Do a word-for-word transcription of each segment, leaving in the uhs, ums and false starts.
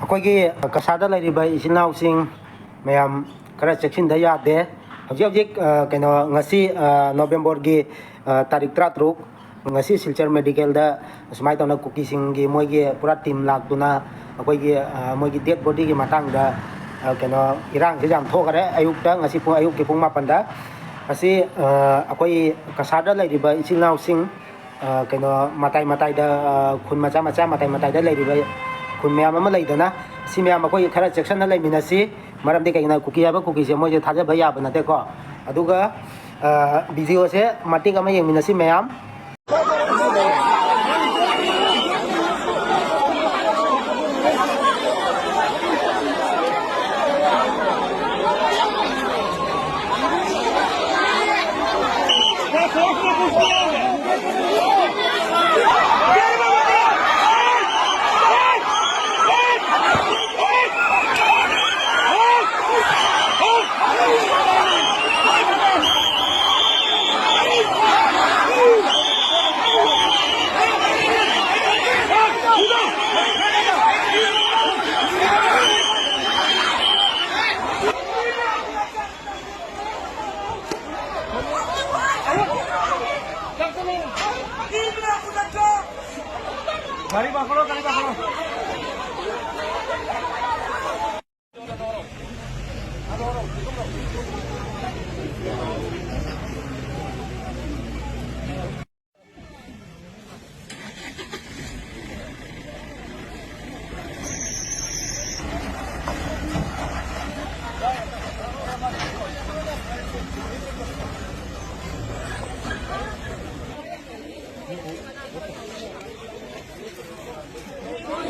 ꯑꯩꯈꯣꯏꯒꯤ ꯀꯁꯥꯔꯗ ꯂꯩꯔꯤꯕ ꯏꯆꯤꯜ ꯏꯅꯥꯎꯁꯤꯡ ꯃꯌꯥꯝ ꯈꯔ ꯆꯦꯛꯁꯤꯟꯗ ꯌꯥꯗꯦ꯫ ꯍꯧꯖꯤꯛ ꯍꯧꯖꯤꯛ, ꯑ, ꯀꯩꯅꯣ, ꯉꯁꯤ, ꯑ, ꯅꯣꯕꯦꯝꯕꯔꯒꯤ, ꯑ, ꯇꯥꯔꯤꯛ ꯇꯔꯥꯇꯔꯨꯛ, ꯉꯁꯤ ꯁꯤꯜꯆꯔ ꯃꯦꯗꯤꯀꯦꯜꯗ ꯑꯁꯨꯃꯥꯏꯅ ꯇꯧꯅ ꯀꯨꯀꯤꯁꯤꯡꯒꯤ ꯃꯣꯏꯒꯤ ꯄꯨꯔꯥ ꯇꯤꯝ ꯂꯥꯛꯇꯨꯅ ꯑꯩꯈꯣꯏꯒꯤ, ꯑ, ꯃꯣꯏꯒꯤ ꯗꯦꯗ ꯕꯣꯗꯤꯒꯤ ꯃꯇꯥꯡꯗ, ꯑ, ꯀꯩꯅꯣ, ꯏꯔꯥꯡꯁꯦ ꯌꯥꯝ ꯊꯣꯛꯈꯔꯦ꯫ ꯑꯌꯨꯛꯇ, ꯉꯁꯤ ꯄꯨꯡ, ꯑꯌꯨꯛꯀꯤ ꯄꯨꯡ ꯃꯥꯄꯟꯗ ꯑꯁꯤ, ꯑ, ꯑꯩꯈꯣꯏ ꯀꯁꯥꯔꯗ ꯂꯩꯔꯤꯕ ꯏꯆꯤꯜ ꯏꯅꯥꯎꯁꯤꯡ, ꯑ, ꯀꯩꯅꯣ, ꯃꯇꯥꯏ ꯃꯇꯥꯏꯗ, ꯑ, ꯈꯨꯟ ꯃꯆꯥ ꯃꯆꯥ ꯃꯇꯥꯏ ꯃꯇꯥꯏꯗ ꯂꯩꯔꯤꯕ ꯈꯨꯟ ꯃꯌꯥꯝ ꯑꯃ ꯂꯩꯗꯅ, ꯁꯤ ꯃꯌꯥꯝ ꯑꯩꯈꯣꯏ ꯈꯔ ꯆꯦꯛꯁꯤꯟꯅ ꯂꯩꯃꯤꯟꯅꯁꯤ꯫ ꯃꯔꯝꯗꯤ ꯀꯩꯒꯤꯅꯣ, ꯀꯨꯀꯤ ꯍꯥꯏꯕ ꯀꯨꯀꯤꯁꯦ ꯃꯣꯏꯁꯦ ꯊꯥꯖꯕ ꯌꯥꯕ ꯅꯠꯇꯦꯀꯣ꯫ ꯑꯗꯨꯒ, ꯑ, ꯚꯤꯗꯤꯑꯣꯁꯦ ꯃꯇꯦꯛ ꯑꯃ ꯌꯦꯡꯃꯤꯟꯅꯁꯤ ꯃꯌꯥꯝ꯫ गाड़ी पकड़ो, गाड़ी पकड़ो।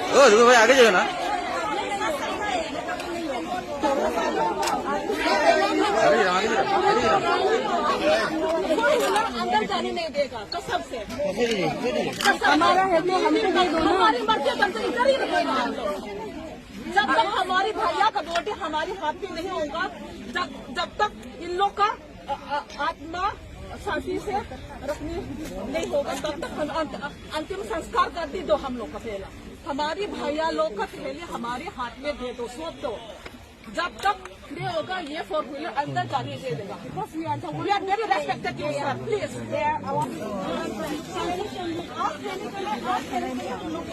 ओ, देखो भाई, आगे जाओ ना। आगे जाओ, आगे जाओ, आगे जाओ। अंदर जाने नहीं देगा, कसम से। कसम से। हमारा है तो हम तो नहीं दोनों। हमारी मर्जी बनते इधर ही रहेगा हम लोग। जब तक हमारी भैया का बॉडी हमारी हाथ में नहीं होगा, जब, जब तक इन लोग का, अ, अ, आत्मा शांति से रखने नहीं होगा, तब तक हम अंत-, अंतिम संस्कार कर दी दो हम लोग का पहला। हमारी भैया लोग का पहले हमारे हाथ में दे दो, सौंप दो। जब तक नहीं होगा, ये फोर व्हीलर अंदर जाने दे देगा। Because we are the, we are very respected to you, sir. Please. They are our आप कहने के लिए, आप कहने के लिए हम लोग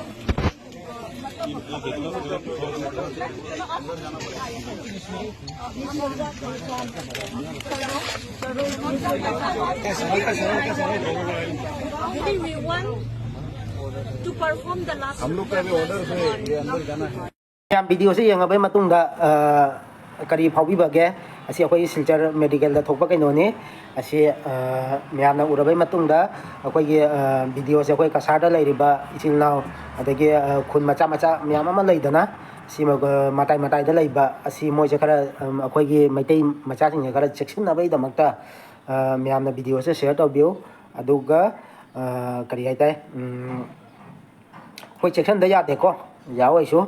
We want to perform the last हम लोग का भी ऑर्डर है, ये अंदर जाना है। ꯃꯌꯥꯝ ꯚꯤꯗꯤꯑꯣꯁꯦ ꯌꯦꯡꯉꯕꯩ ꯃꯇꯨꯡꯗ, ꯑ, ꯀꯔꯤ ꯐꯥꯎꯕꯤꯕꯒꯦ? ꯑꯁꯤ ꯑꯩꯈꯣꯏꯒꯤ ꯁꯤꯜꯆꯔ ꯃꯦꯗꯤꯀꯦꯜꯗ ꯊꯣꯛꯄ ꯀꯩꯅꯣꯅꯤ꯫ ꯑꯁꯤ, ꯑ, ꯃꯌꯥꯝꯅ ꯎꯔꯕꯩ ꯃꯇꯨꯡꯗ ꯑꯩꯈꯣꯏꯒꯤ, ꯑ, ꯚꯤꯗꯤꯑꯣꯁꯦ ꯑꯩꯈꯣꯏ ꯀꯁꯥꯔꯗ ꯂꯩꯔꯤꯕ ꯏꯆꯤꯜ ꯏꯅꯥꯎ, ꯑꯗꯒꯤ, ꯑ, ꯈꯨꯟ ꯃꯆꯥ ꯃꯆꯥ ꯃꯌꯥꯝ ꯑꯃ ꯂꯩꯗꯅ, ꯁꯤ ꯃ-, ꯑ, ꯃꯇꯥꯏ ꯃꯇꯥꯏꯗ ꯂꯩꯕ ꯑꯁꯤ ꯃꯣꯏꯁꯦ ꯈꯔ, ꯎꯝ, ꯑꯩꯈꯣꯏꯒꯤ ꯃꯩꯇꯩ ꯃꯆꯥꯁꯤꯡꯁꯦ ꯈꯔ ꯆꯦꯛꯁꯤꯟꯅꯕꯒꯤꯗꯃꯛꯇ, ꯑ, ꯃꯌꯥꯝꯅ ꯚꯤꯗꯤꯑꯣꯁꯦ ꯁꯤꯌꯔ ꯇꯧꯕꯤꯌꯨ꯫ ꯑꯗꯨꯒ, ꯑ, ꯀꯔꯤ ꯍꯥꯏꯇꯥꯔꯦ, ꯎꯝ, ꯑꯩꯈꯣꯏ ꯆꯦꯛꯁꯟꯗ ꯌꯥꯗꯦꯀꯣ, ꯌꯥꯎ ꯑꯩꯁꯨ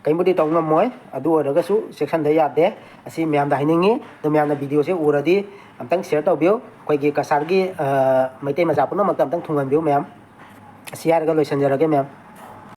ꯀꯩꯝꯕꯨꯗꯤ ꯇꯧ ꯉꯝꯃꯣꯏ, ꯑꯗꯨ ꯑꯣꯏꯔꯒꯁꯨ ꯆꯦꯛꯁꯟꯗ ꯌꯥꯗꯦ꯫ ꯑꯁꯤ ꯃꯌꯥꯝꯗ ꯍꯥꯏꯅꯤꯡꯉꯤ꯫ ꯑꯗꯣ ꯃꯌꯥꯝꯅ ꯚꯤꯗꯤꯑꯣꯁꯦ ꯎꯔꯗꯤ ꯑꯝꯇꯪ ꯁꯤꯌꯔ ꯇꯧꯕꯤꯌꯨ꯫ ꯑꯩꯈꯣꯏꯒꯤ ꯀꯁꯥꯔꯒꯤ, ꯑ, ꯃꯩꯇꯩ ꯃꯆꯥ ꯄꯨꯝꯅꯃꯛꯇ ꯑꯝꯇꯪ ꯊꯨꯡꯍꯟꯕꯤꯌꯨ ꯃꯌꯥꯝ꯫ ꯑꯁꯤ ꯍꯥꯏꯔꯒ ꯂꯣꯏꯁꯤꯟꯖꯔꯒꯦ ꯃꯌꯥꯝ꯫